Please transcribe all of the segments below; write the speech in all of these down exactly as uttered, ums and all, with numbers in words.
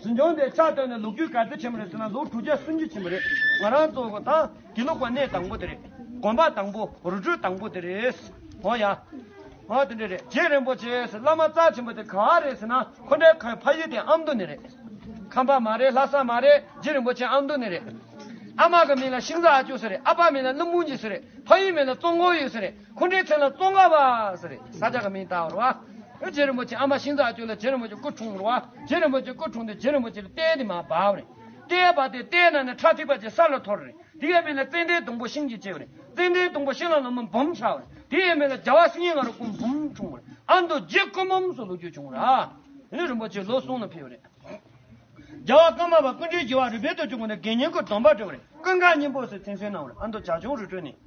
འཛིན་སྐྱོང་དེ་ཕྱག་བཏོན་ནས་ལོ་རྒྱུས་ག་ཚོད་ཕྱིན་པ་རེད་ཟེར་ན། ལོ་དྲུག་བརྒྱ་སུམ་ཅུ་ཕྱིན་པ་རེད། ང་རང་ཚོ་གི་ད་དགེ་ལུགས་པ་གནས་དང་པོ་དེ་རེད། དགོན་པ་དང་པོ། རི་ཁྲོད་དང་པོ་དེ་རེད། འོ་ཡ། འོ་དེ་འདྲ་རེད། རྗེ་རིན་པོ་ཆེ་ཟེར་བླ་མ་རྩ་ཆེན་པོ་དེ་ག་བ་རེད་ཟེར་ན། ཁོ་འདྲའི་ཁོའི་ཕ་ཡུལ་དེ་ཨ་མདོ་ནས་རེད། ཁམས་པ་མ་རེད། ལྷ་ས་མ་རེད། རྗེ་རིན་པོ་ཆེ་ཨ་མདོ་ནས་རེད། ཨ་མ་གི་མིང་ལ་ཤིང་རྩ་ཨ་ཅོ་ཟེར་རེད། ཨ་ཕ་མིང་ལ་ཀླུ་འབུམ་གྱི་ཟེར་རེད། ཕ་ཡུལ་མིང་ལ་ཙོང་ཁ་ཡུལ་ཟེར་རེད། ཁོ་འདྲའི་མཚན་ལ་ཙོང་ཁ་པ་ཟེར་རེད། ས་ཆ་གི་མིང་བཏགས་པ་རེད་བ། རྗེ་རིན་པོ་ཆེ་ཨ་མ་ཤིང་རྩ་ཨ་ཅོ་ལ་རྗེ་རིན་པོ་ཆེ་སྐུ་འཁྲུངས་རེད་བ། རྗེ་རིན་པོ་ཆེ་སྐུ་འཁྲུངས་དུས་རྗེ་རིན་པོ་ཆེ་ལ་ལྟེ་དེ་མར་བབས་རེད། ལྟེ་བབས་དུས་ལྟེ་ནང་ནས་ཁྲག་ཐིགས་པ་ཅིག་ས་ལ་འཐོར་རེད། དེ་ཡི་མིང་ལ་ཙན་དན་སྡོང་པོ་ཤིང་གཅིག་བྱས་པ་རེད། ཙན་དན་སྡོང་པོ་ཤིང་ལ་ལོ་མ་འབུམ་ཆགས་པ་རེད། དེ་ཡི་མིང་ལ་རྒྱལ་བ་སེང་གེ་ང་རོ་ཀུན་འབུམ་འཁྲུངས་པ་རེད། ཨ་མདོ་རྗེ་ཀུན་འབུམ་ཟེར་ལོ་རྒྱུས་བྱུང་བ་རེད། དེ་ནས་རིན་པོ་ཆེ་ལོ་གསུམ་ལ་ཕེབས་པ་རེད། རྒྱལ་བ་ཀརྨ་པ་ཀུན་འདུས་རྒྱལ་བ་རུས་སྦལ་དུ་བྱུང་བ་ནས་དགེ་བསྙེན་གྱི་སྡོམ་པ་སྤྲད་པ་རེད། ཀུན་དགའ་སྙིང་པོ་ཟེར་མཚན་གསོལ་གནང་བ་རེད། ཨ་མདོ་བྱ་ཁྱུང་རི་ཁྲོད་ནས། དེ་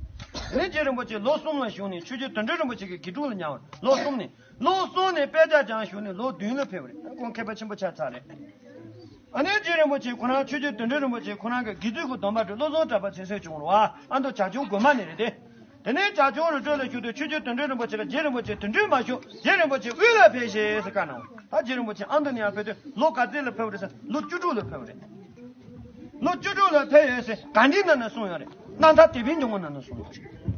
ནས་རྗེ་རིན་པོ་ཆེ་ལོ་གསུམ་ལ་བཞུགས་ནས་ཆོས་རྗེ་དོན་གྲུབ་རིན་པོ་ཆེ་གི་དགེ་ཕྲུག་ལ་ཉར་བ་རེད། ལོ་གསུམ་ནས། ལོ་གསུམ་ནས་དཔེ་ཆ་སྦྱངས་བཞུགས་ནས་ལོ་བདུན་ལ་ཕེབས་པ་རེད། ཁོང་མཁས་པ་ཆེན་པོ་ཆགས་ཚར་རེད། ཨ་ནི་རྗེ་རིན་པོ་ཆེ་ཁོ་རང་ཆོས་རྗེ་དོན་གྲུབ་རིན་པོ་ཆེ་ཁོ་རང་གི་དགེ་ཚུལ་གྱི་སྡོམ་པ་སྤྲད། བློ་བཟང་གྲགས་པ་མཚན་གསོལ་བྱུང་བ་རེད་བ། ཨ་མདོ་བྱ་ཁྱུང་དགོན་པ་ནས་རེད་དེ། དེ་ནས་བྱ་ཁྱུང་རི་ཁྲོད་ལ་བཞུགས་དུས་ཆོས་རྗེ་དོན་གྲུབ་རིན་པོ་ཆེ་ལ་རྗེ་རིན་པོ་ཆེ་དོན་གྲུབ་མ་བཞུགས། རྗེ་རིན་པོ་ཆེ་དབུས་ལ་ཕེབས་ཤིག་ཟེར་བཀའ་གནང་བ། ད་རྗེ་རིན་པོ་ཆེ་ཨ་མདོ་ནས་ཡར་ཕེབས་དུས་ལོ་ག་ཚོད་ལ་ཕེབས་པ་རེད་ཟེར། ལོ་བཅུ་དྲུག་ལ་ཕེབས་པ་རེད། ལོ་བཅུ་དྲུག་ལ་ཕེབས་ཡོད་ཟེར་ག་འདྲི་ནང་ནས་གསུངས་ཡོད་རེད། རྣམ་ཐར་དད་པའི་འཇུག་ངོགས་ནང་ནས་གསུངས་ཡོད་རེད།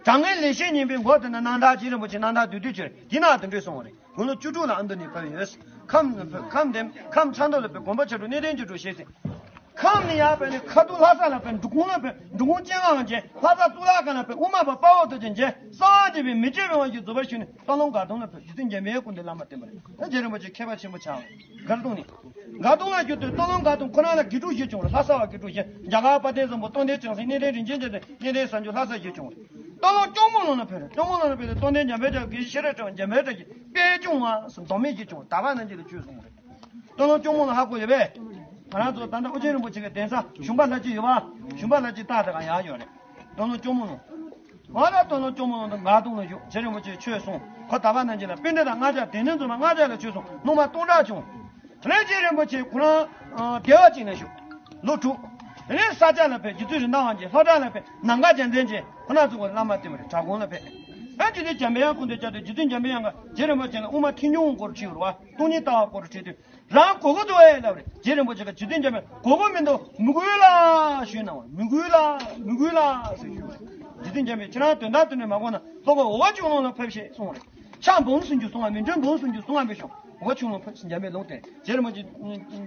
དྲང་ངེས་ལེགས་བཤད་སྙིང་པོའི་མགོ་དེ་ན་རྣམ་ཐར་རྗེ་རིན་པོ་ཆེ་རྣམ་ཐར་བསྡུས་དུས་ཕྱིར་འདི་ན་དེ་འདྲ་གསུངས་པ་རེད། དགུང་ལོ་བཅུ་དྲུག་ལ་ཨ་མདོ་ནས་ཕེབས་ཡོད། ཁམས་ནས་ཕེབས། ཁམས་འདེམས། ཁམས་ཆབ་མདོ་ལ་ཕེབས། དགོན་པ་ཆེ་དྲུག་གནས་བརྟན་ཆེ་དྲུག་བཞེས་ཟིན། ཁམས་ནས་ཡར་ཕེབས་ནས་ཁ་ཐུག་ལྷ་ས་ལ་ཕེབས། འབྲི་གུང་ལ་ཕེབས། འབྲི་གུང་སྤྱན་སྔ་མཇལ། ལྷ་ས་གཙུག་ལག་ཁང་ལ་ཕེབས། དབུ་མ་པ་དཔའ་བོ་རྡོ་རྗེ་མཇལ། གསང་བ་འདུས་པའི་མི་བསྐྱོད་པའི་དབང་ཕྱུག་རྫོགས་པར་ཞུས་ནས་སྟོད་ལུང་དགའ་གདོང་ལ་ཕེབས། རྗེ་བཙུན་འཇམ་པའི་སྐུ་མདུན་བླ་མ་བསྟེན་པ་རེད། ད་རྗེ་རིན་པོ་ཆེ་མཁས་པ་ཆེན་པོ་ཆགས་པ་རེད། དགའ་གདོང་ནས། དགའ་གདོང་ལ་བཞུགས་དུས་སྟོད་ལུང་དགའ་གདོང་ཁོ་རང་ལ་དགེ་ཕྲུག་བཞི་བྱུང་རེད། ལྷ་ས་བ་དགེ་ཕྲུག་བཞི། རྒྱ་གར་དཔལ་ལྡན་བཟང་པོ། རྟོགས་ལྡན་བྱང་སེང་། གནས་བརྟན་རིན་ཆེན་རྗེ་བཙུན། གནས་བརྟན་བཟང་སྐྱོང་། ལྷ་ས་བཞི་བྱུང་རེད། སྟོད་ལུང་སྐྱོར་མོ་ལུང་ལ་ཕེབས་རེད། སྐྱོར་མོ་ལུང་ལ་ཕེབས་ཏེ་རྟོགས་ལྡན་འཇམ་དཔལ་དགྲ་བོ། དགེ་བཤེས་ཤེས་རབ་ཕྲེང་བ། འཇམ་དཔལ་དགྲ་བོ་གི་དཔལ་སྐྱོང་བ་ཟེར་མདོ་སྨད་ཀྱི་སྐྱོང་བ། དག་པ་རྣམས་ཀྱིས་ལ་ཆོས་གསུངས་པ་རེད། སྟོད་ལུང་སྐྱོར་མོ་ལུང་ཧ་གོ་ཡོད་པས། ང་རང་ཚོ་ད་ལྟ་ཨོ་རྒྱན་རིན་པོ་ཆེ་གི་གདན་ས་ཞུང་པ་ལྷ་སྐྱིད་ཡོད་པ། ཞུང་པ་ལྷ་སྐྱིད་ལྟག་དེ་ག་ཡར་ཡོད་རེད། སྟོད་ལུང་སྐྱོར་མོ་ལུང་། ང་ལ་སྟོད་ལུང་སྐྱོར་མོ་ལུང་དུ་ངག་དུང་ལ་བཞུགས། རྗེ་རིན་པོ་ཆེས་ཆོས་གསུངས། ཁོ་དག་པ་རྣམས་ཀྱིས་ལ་པཎྜི་ཏ་ལྔ་བརྒྱ། སྡེ་སྣོད་འཛོམས་པ་ལྔ་བརྒྱ་ལ་ཆོས་གསུངས། སློབ་མ་སྟོང་ཕྲག་བྱུང་། དེ་ནས་རྗེ་རིན་པོ་ཆེ་ཁོ་རང་ཨ་བདེ་བ་ཅན་ལ་བཞུགས། ལོ་དྲུག་དེ་ནས་ས་སྐྱ་ལ་ཕེབས། རྗེ་བཙུན་རེད་མདའ་དབང་རྒྱལ། ལྷོ་བྲག་ལ་ཕེབས། ནམ་མཁའ་རྒྱལ་མཚན་རྗེ་ཁོ་ན་ཚོ་གི་བླ་མ་བསྟེན་པ་རེད། བྲག་དགོན་ལ་ཕེབས། ཨ་རྗེ་བཙུན་འཇམ་པའི་དབྱངས་སྐུ་མདུན་བཅར་དུས་རྗེ་བཙུན་འཇམ་པའི་དབྱངས་ཀྱིས་རྗེ་རིན་པོ་ཆེ་ལ་དབུ་མ་ཐལ་འགྱུར་སྐོར་ཁྲིད་པ་རེད་བ། སྟོང་ཉིད་ལྟ་བ་སྐོར་ཁྲིད་དུས། རང་གོ་གི་འདུག་ཨེ་ལབ་རེད། རྗེ་རིན་པོ་ཆེ་གིས་རྗེ་བཙུན་འཇམ་དཔལ་གོ་གི་མི་འདུག་མི་དགོས་ལ་ཞུས་གནང་བ། མི་དགོས་ལ། མི་དགོས་ལ་ཟེར་ཞུས་པ་རེད། རྗེ་བཙུན་འཇམ་དཔལ་ཁྱེད་རང་དོན་དག་དོན་འགྲེལ་མ་གོ་ན་ལྷོ་ཁ་འོལ་ཁ་ཆོས་ལུང་ལ་ཕེབས་ཤིག་གསུངས་པ་རེད། ཕྱག་འབུམ་སུམ་ཅུ་གསུང་བ་མིན། འབྲུ་འབུམ་སུམ་ཅུ་གསུང་བ་མིན་ཤོག་འོལ་ཁ་ཆོས་ལུང་ཕེབས་ཤིག་འཇམ་དཔལ་ལུང་བསྟན། རྗེ་རིན་པོ་ཆེ།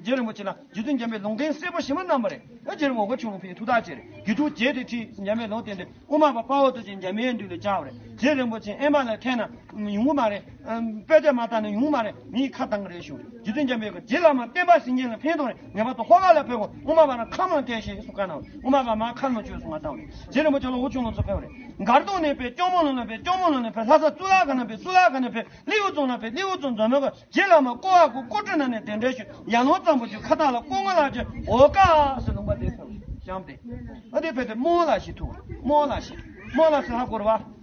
རྗེ་རིན་པོ་ཆེ་ལ་རྗེ་བཙུན་འཇམ་དཔལ་ལུང་བསྟན་གསལ་པོ་ཞིབ་མོ་གནང་བ་རེད། ཨ་རྗེ་རིན་པོ་འོལ་ཁ་ཆོས་ལུང་ཕེབས་ཐུགས་ཐག་བཅད་རེད། དགེ་ཕྲུག་བརྒྱད་དེ་ཁྲིད། འཇམ་དཔལ་ལུང་བསྟན་ཏེ། དབུ་མ་པ་དཔའ་བོ་རྡོ་རྗེ་འཇམ་དཔལ་མདུན་ལ་བཅར་བ་རེད། རྗེ་རིན་པོ་ཆེ་ཨེ་མ་ལ་ཐེན་ན་ཡོང་གི་མ་རེད། ཨ་དཔེ་ཆ་མ་བལྟས་ན་ཡོང་གི་མ་རེད། མིའི་ཁ་བཏང་གི་རེད་ཞུ། རྗེ་བཙུན་འཇམ་དཔལ་གྱིས་རྗེ་བླ་མ་བསྟན་པ་སེང་གེ་ལ་ཕན་ཐོགས་རེད། ངེས་པར་དུ་ལྷོ་ཁ་ལ་ཕེབས་དགོས། དབུ་མ་པ་རྣམས་ཁམས་ལ་ཐེན་ཤིག་གསུངས་བཀའ་གནང་བ་རེད། དབུ་མ་པ་མར་ཁམས་ལ་ཆོས་གསུང་བར་བཏང་བ་རེད། རྗེ་རིན་པོ་ཆེ་ལོ་འོལ་ཁ་ཆོས་ལུང་ཚོ་ཕེབས་པ་རེད། མགར་གདོང་ནས་ཕེབས། སྐྱོར་མོ་ལུང་ལ་ཕེབས། སྐྱོར་མོ་ལུང་ནས་ཕེབས། ལྷ་ས་གཙུག་ལག་ཁང་ལ་ཕེབས། གཙུག་ལག་ཁང་ནས་ཕེབས། ལེའུ་རྫོང་ལ་ཕེབས། ལེའུ་རྫོང་རྫོང་དཔོན་གྱིས་རྗེ་བླ་མ་སྐུ་དབང་སྐུ་སྐུ་ཁྲི་ནང་ནས་གདན་འདྲེན་ཞུས། ཡར་ལུང་གཙང་པོ་ཆུ་ཁ་ཐག་ལ་སྐུ་ངོ་ལ་ཅིག་འོལ་ཁ་ཟེར་ལུང་པ་དེ་ཕེབས་བཤམས་ཏེ། ཨ་དེ་ཕེབས་ཏེ་རྨོ་ལགས་ཤིག་ཐུག་རྨོ་ལགས་ཤིག་རྨོ་ལགས་ཟེར་ཧ་གོ་རེད་བ།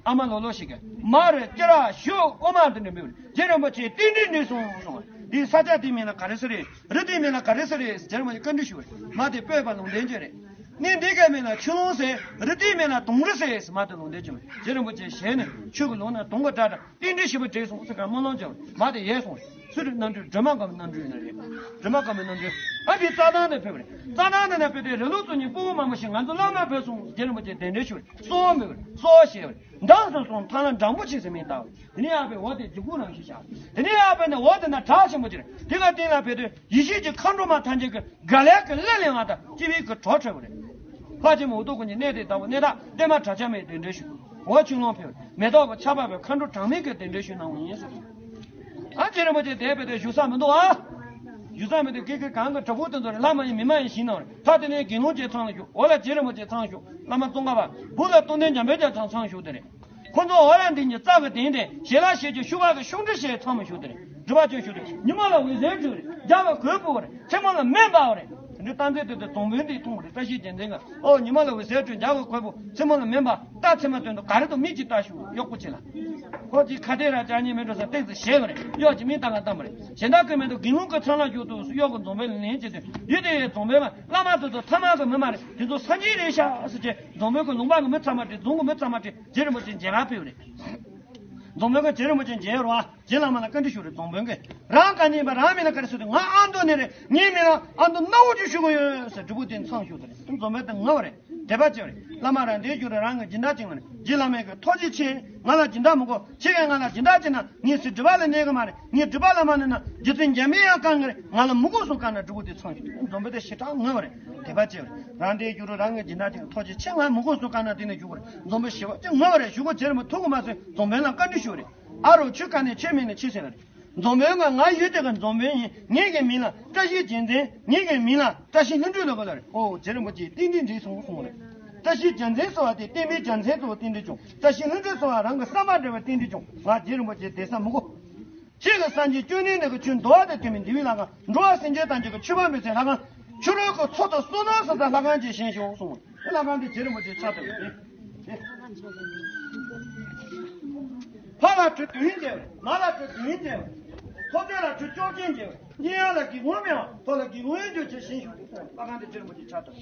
ཨ་མ་ལོ་ལོ་ཞིག་གིས་མ་རེད་ཅི་ར་ཞུ་ཨོ་མ་དེ་འདྲ་མི་རེད། རྗེ་རིན་པོ་ཆེ་རྟེན་འབྲེལ་ནས་གསུངས་གསུངས། འདི་ས་ཆ་དེའི་མིང་ལ་ག་རེ་ཟེར་རེད། རི་དེའི་མིང་ལ་ག་རེ་ཟེར་རེད། རྗེ་རིན་པོ་ཆེ་བཀའ་འདྲི་ཞུས་པ་རེད། མ་དེ་སྤོས་པ་ལུང་བསྟན་བྱས་རེད། གནས་འདི་གའི་མིང་ལ་ཆུ་ལུང་ཟེར། རི་དེའི་མིང་ལ་དུང་རི་ཟེར། མ་དེ་ལུང་བསྟན་བྱས་པ་རེད། རྗེ་རིན་པོ་ཆེ་ཞལ་ནས་ཆུ་གི་ལུང་ན་དུང་གི་སྒྲ་གྲགས། རྟེན་འབྲེལ་ཞིག་པ་འདྲེས་སོང་ཟེར་ག་སྨོན་ལམ་བརྒྱབ། མ་དེ་ཡལ་སོང་། སུ་རེད། རྣམ་འཕྲུལ་སྒྲོལ་མ་དཀར་པོའི་རྣམ་འཕྲུལ་ཡིན་ན་རེད། སྒྲོལ་མ་དཀར་པོའི་རྣམ་འཕྲུལ། ཨ་འདི་རྩྭ་ཐང་ནས་ཕེབས་པ་རེད། རྩྭ་ཐང་ནས་ནས་ཕེབས་ཏེ་རི་ལུང་བཙུགས་ནས་སྤོ་བོ་མང་པོ་ཞིག་ང་ཚོ་བླ་མ་ཕེབས་སོང་རྗེ་རིན་པོ་ཆེ་གདན་འདྲེན་ཞུས་པ་རེད། གསོལ་བ་མེད་པ་རེད། གསོལ་བ་བཞེས་པ་རེད། འགྲམ་དུ་སོང་ཐང་ལ་འགྲམ་པོ་ཆེ་ཟེར་མིང་བཏགས་པ་རེད། དེ་ནས་ཡར་ཕེབས་འོག་དེ་འཇུག་སྐུ་རང་བཞིན་བཞག་དེ་ནས་ཡར་ཕེབས་ནས་འོག་དེ་ན་བྲག་ཆེན་པོ་ཅིག་རེད། དེ་ག་སྟེང་ལ་ཕེབས་དུས་ཡེ་ཤེས་ཀྱི་མཁའ་འགྲོ་མ་ཐམས་ཅད་ཀྱི་དགའ་ལས་ཀྱི་གླུ་ལེན་པ་དང་སྐྱིད་པའི་གི་བྲོ་འཁྲབ་པ་རེད། ལྷ་ཆེན་མོ་འུ་ཐུག་ཀུན་གྱི་གནས་དེ་ལྟ་བུ་གནས་བདག་བསྟན་པ་གྲགས་ཆེན་མའི་གདན་འདྲེན་ཞུས། འོལ་ཁ་ཆོས་ལུང་ཕེབས། མེ་ཏོག་གི་ཆར་པ་བབས། མཁའ་འགྲོ་གྲངས་མེད་ཀྱིས་གདན་འདྲེན་ཞུས་གནང་བ་ཡིན་ཟེར། ཨ་རྗེ་རིན་པོ་ཆེ་དེ་བས་དེ་བཞུགས་ས་མི་འདུག་ཨ། བཞུགས་ས་མི་འདུག་ཀི་ཀི་གང་གི་གྲོགས་པོ་དེ་ཚོ་རེད། ལྷ་མ་ཡིན་མི་མ་ཡིན་ཞིག་གནང་རེད། ད་དེ་ནས་དགེ་སློང་ཅིག་ཚང་ལ་བཞུགས། འོ་ལ་རྗེ་རིན་པོ་ཆེ་ཚང་བཞུགས། བླ་མ་ཙོང་ཁ་པ། བུ་ལ་རྟོགས་ལྡན་འཇམ་དཔལ་རྒྱལ་ཚང་ཚང་བཞུགས་དེ་རེད། ཁོ་ཚོ་འོ་ལ་འདི་ཉིད་རྩ་བའི་གདན་དེ་ཞལ་ལག་ཞལ་གྱི་ཤུ་བ་གི་ཤུགས་འདྲི་ཞེས་ཚང་མ་བཞུགས་དེ་རེད། སྒྲུབ་པ་ཅན་བཞུགས་དེ་ཉི་མ་ལ་འོད་ཟེར་འཕྲོས་རེད། རྒྱལ་བའི་གོས་ཕུབ་པ་རེད། མཚན་མོ་ལ་སྨན་པ་བ་རེད། དེ་འདྲའི་རྟགས་མཚན་དེ་ཚོ་རྫོང་དཔོན་དེས་མཐོང་བ་རེད། བཀྲ་ཤིས་རྒྱལ་མཚན་གྱིས་ཨོ་ཉི་མ་ལ་འོད་ཟེར་འཕྲོས། རྒྱལ་བའི་གོས་ཕུབ། མཚན་མོ་ལ་སྨན་པ། རྟགས་མཚན་མ་སྟོན་དུས་ག་རེ་དང་མིག་གཅིག་ལྟ་ཞུ་གཡོག་པོ་ཆེ་ལ། ཁོ་ཅིག་ཁ་གཏད་ར་ཅག་ཉེ་མེད་འགྲོ་ས་སྟེགས་སུ་བཞེས་པ་རེད། གཡོག་ཅིག་མིག་ལྟ་ག་བཏང་བ་རེད། གཞན་དག་གིས་མེད་དུ་དགེ་སློང་གི་ཚང་ལ་བཞུགས་འདུག་གཡོག་གི་རྫོང་དཔོན་ལ་ལན་བྱེད་དུས་ཡུལ་དེའི་རྫོང་དཔོན་ལ་བླ་མ་དེ་ཚོ་ཐ་མག་གི་མི་མ་རེད། དེ་ཚོ་སངས་རྒྱས་རེད་ཤག་ཟེར་བྱས་རྫོང་དཔོན་གྱི་ལུང་པ་གི་མི་ཚང་མ་ཁྲིད། རྫོང་གི་མི་ཚང་མ་ཁྲིད། རྗེ་རིན་པོ་ཆེ་མཇལ་ཁ་ཕེབས་པ་རེད། རྫོང་དཔོན་གྱིས་རྗེ་རིན་པོ་ཆེ་མཇལ་རོགས། རྗེ་བླ་མ་ལ་བཀའ་འདྲི་ཞུ་རེད། རྫོང་དཔོན་གྱིས་རང་ག་ནས་ཡིན་པ། རང་མིང་ལ་ག་རེ་ཟེར་དུས། ང་ཨ་མདོ་ནས་རེད། ངའི་མིང་ལ་ཨ་མདོ་སྣ་བོ་ཅིག་ཞུ་གི་ཡོད་ཟེར། སྒྲུབ་ཕུག་དེ་མཚམས་ཞུགས་ཏེ་རེད། རྫོང་དཔོན་དེ་ངུ་བ་རེད། དད་པ་ཆེ་བ་རེད། བླ་མ་རང་དེའི་རྒྱུ་རུ་རང་གི་སྦྱིན་བདག་བྱེད་ངོ་རེད། རྗེ་བླ་མས་གི་ཐུགས་རྗེ་ཆེ། ང་ལ་སྦྱིན་བདག་མི་དགོས། ཁྱེད་ཀྱིས་ང་ལ་སྦྱིན་བདག་བྱེད་ན་ངའི་སྲིད་སྒྲུབ་པ་ལ་གནས་གི་མ་རེད། ངའི་སྒྲུབ་པ་བླ་མ་གནས་ན་རྗེ་བཙུན་འཇམ་པའི་དབྱངས་བསྐང་གི་རེད། ང་ལ་མི་དགོས་གསུངས་བཀའ་གནང་སྒྲུབ་ཕུག་དེ་མཚམས་ཞུགས་ཏེ། རྫོང་དཔོན་དེ་ཞེ་དྲག་ངུ་བ་རེད། དད་པ་ཆེ་བ་རེད། རང་དེའི་རྒྱུ་རུ་རང་གི་སྦྱིན་བདག་བྱེད་ངོ་། ཐུགས་རྗེ་ཆེ། ང་མི་དགོས་གསུངས་བཀའ་གནང་དེ་ནས་བཞུགས་གི་རེད། རྫོང་དཔོན་ཞེ་པོ་ཅིག་ངུ་བ་རེད། བཞུགས་སྒོ་རྗེ་རིན་པོ་ཐུགས་ཁུར་མ་སོན། རྫོང་དཔོན་ལ་བཀའ་འདྲི་ཞུ་རེད། ཨ་རོ། ཁྱོད་ག་ནས། ཁྱོད་མིང་ནི་ཅི་ཟེར་ན་རེད། རྫོང་དཔོན་གྱིས་ང་ཡུལ་དེ་གི་རྫོང་དཔོན་ཡིན། ངེད་ཀྱི་མིང་ལ་བཀྲ་ཤིས་རྒྱལ་མཚན། ངེད་ཀྱི་མིང་ལ་བཀྲ་ཤིས་ལྷུན་གྲུབ་ལབ་གི་ལབ་རེད། ཨོ། རྗེ་རིན་པོ་ཆེ་ཏན་ཏན་འགྲིག་སོང་གསུངས་རེད། བཀྲ་ཤིས་རྒྱལ་མཚན་ཟེར་བ་དེ་བསྟན་པའི་རྒྱལ་མཚན་ཟེར་བ་ཏན་ཏན་བྱུང་། བཀྲ་ཤིས་ལྷུན་གྲུབ་ཟེར་བ་རང་གི་བསམ་པ་འགྲུབ་པ་ཏན་ཏན་བྱུང་། ང་རྗེ་རིན་པོ་ཆེ་དེ་ས་མི་གོ། ཁྱེད་ཀྱི་སངས་རྒྱས་བཅོམ་ལྡན་འདས་ཀྱིས་ཁྱོད་འདུལ་བ་དང་མཐུན་པའི་འདུལ་བའི་ལྷ་ཁང་། འགྲོ་བ་སེམས་ཅན་ཐམས་ཅད་ཀྱི་མཆོད་པ་འབུལ་སའི་ལྷ་ཁང་། ཕྱི་རོལ་གྱི་མཚོ་དང་སོ་ནམ་ས་དང་ལྷ་ཁང་ཅིག་བཞེངས་ཤོག་གསུངས། དེ་ལྷ་ཁང་དེ་རྗེ་རིན་པོ་ཆེ་ཕྱག་བཏབ་པ་རེད། ཕ་ལ་བུ་བདུན་བྱས་པ་རེད། མ་ལ་བུ་བདུན་བྱས་པ་རེད། ཐོབ་བྱ་ལ་བུ་བཅོ་བརྒྱད་བྱས་པ་རེད། གཉེན་ཡོན་ལ་གི་ངོ་མེད་པ། ཐོབ་ལ་གི་ངོ་ཡོན་གྱི་ཆེད་བཞེངས་ཤོག་གསུངས། ལྷ་ཁང་དེ་རྗེ་རིན་པོ་ཆེ་ཕྱག་བཏབ།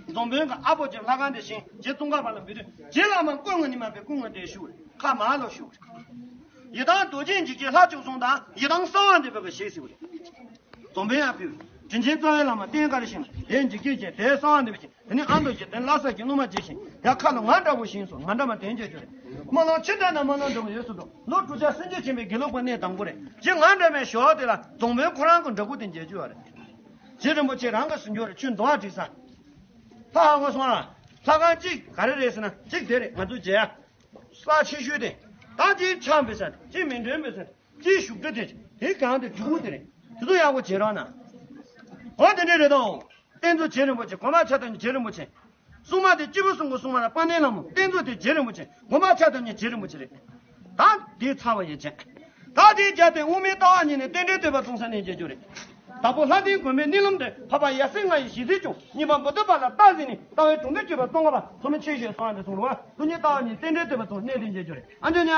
རྫོང་དཔོན་གྱིས་ཨ་ཕོ་ཆེ་ལྷ་ཁང་དེ་བཞེངས། རྗེ་ཙོང་ཁ་པ་ལ་འབུལ་དུས། རྗེ་བླ་མ་སྐུ་དངོས་ཉི་མ་པའི་སྐུ་དངོས་དེ་བཞུགས་རེད། ཁ་མ་ལོ་བཞུགས་རེད། ཡི་དམ་རྡོ་རྗེ་འཇིགས་བྱེད་ལྷ་བཅུ་གསུམ་དང་། ཡི་དམ་གསང་བ་འདུས་པའི་གི་ཞལ་གཟིགས་པ་རེད། རྫོང་དཔོན་ཡར་ཕེབས། དྲིན་ཅན་རྩ་བའི་བླ་མ་རྟེན་དཀར་བཞེངས། དེ་འཇིགས་བྱེད་ཅན། དེ་གསང་བ་འདུས་པ་བཞེངས། དེ་ནས་ཨ་མདོ་བཞེངས། དེ་ནས་ལྷ་ས་བཞེངས། སློབ་མ་རྗེ་བཞེངས། ཡ་ཁ་ལོ་ང་འདྲ་བོ་བཞེངས་སོང་། ང་འདྲ་མ་དེ་འཇལ་རྒྱུ་རེད། སྨོན་ལམ་ཆེ་འདྲ་ན་སྨོན་ལམ་འདྲ་བོ་ཡོད་སུ་འགྲོ། ལོ་དྲུག་བརྒྱ་སུམ་ཅུ་ཕྱིན་པའི་དགེ་ལུགས་པ་གནས་དང་པོ་རེད། རྗེ་ང་འདྲ་མའི་ཞོར་དེ་ལ་རྫོང་དཔོན་ཁོ་རང་གི་འདྲ་སྐུ་དེ་མཇལ་རྒྱུ་ཡོད་རེད། རྗེ་རིན་པོ་ཆེ་རང་གི་གཟིམ་ཆུང་རེད། ཁྱོད་འདུལ་བ་སྒྲིག་ས། ལྷ་ཧ་གོ་སོང་ཨ། ལྷ་ཁང་གཅིག་ག་རེ་རེད་ཟེར་ན། གཅིག་དེ་རེད། ང་ཚོ་མཇལ་ཡ་ས་ཆེ་ཤོས་དེ། ད་གཅིག་ཕྱག་འབུལ་ས་དེ། གཅིག་མཎྜལ་འབུལ་ས་དེ། གཅིག་བཞུགས་ཁྲི་དེ། དེ་གང་དེ་འབྲུག་དེ་རེད། དེ་ཚོ་ཡག་པོ་བྱེད་རོགས་གནང་། འོ་དེ་འདྲ་རེད་དོ། རྟེན་གཙོ་རྗེ་རིན་པོ་ཆེ། གོང་མ་ཕྱག་བཏབ་མཁན་རྗེ་རིན་པོ་ཆེ། སྲུང་མ་དེ་སྐྱེས་བུ་གསུམ་གྱི་སྲུང་མ་ར་དཔལ་ལྡན་ལྷ་མོ། རྟེན་གཙོ་དེ་རྗེ་རིན་པོ་ཆེ། གོང་མ་ཕྱག་བཏབ་མཁན་རྗེ་རིན་པོ་ཆེ་རེད། ད་དེ་ཚར་བ་ཡིན་ཅེ། ད་དེའི་རྒྱབ་དེ་དབུ་མའི་ལྟ་བ་གཉིས་ནས་རྟེན་འབྲེལ་བསྟོད་པ་གསུང་ས་གནས་མཇལ་རྒྱུ་རེད། དྭགས་པོ་ལྷ་ལྡན་དགོན་པའི་གནས་ལམ་དུ། འཕགས་པ་ཡབ་སྲས་ལྔ་ཡི་ཞལ་གཟིགས་བྱུང་། གཉིས་པ་བུ་སྟོན་པ་ལ་རྟགས་གཟིགས་ནས། ལྟ་བའི་གྲོང་ཁྱེར་སྤྱོད་པ་ཙོང་ཁ་པ་ཐོགས་མེད་ཆོས་ཞུས་གསུང་བ་འདི་གསུངས་རེད་བ། དེ་ཉིད་ལྟ་བ་གཉིས་རྟེན་འབྲེལ་བསྟོད་པ་གསུང་གནས་དེ་མཇལ་རྒྱུ་རེད། ཨ་འཇོ་ཉ།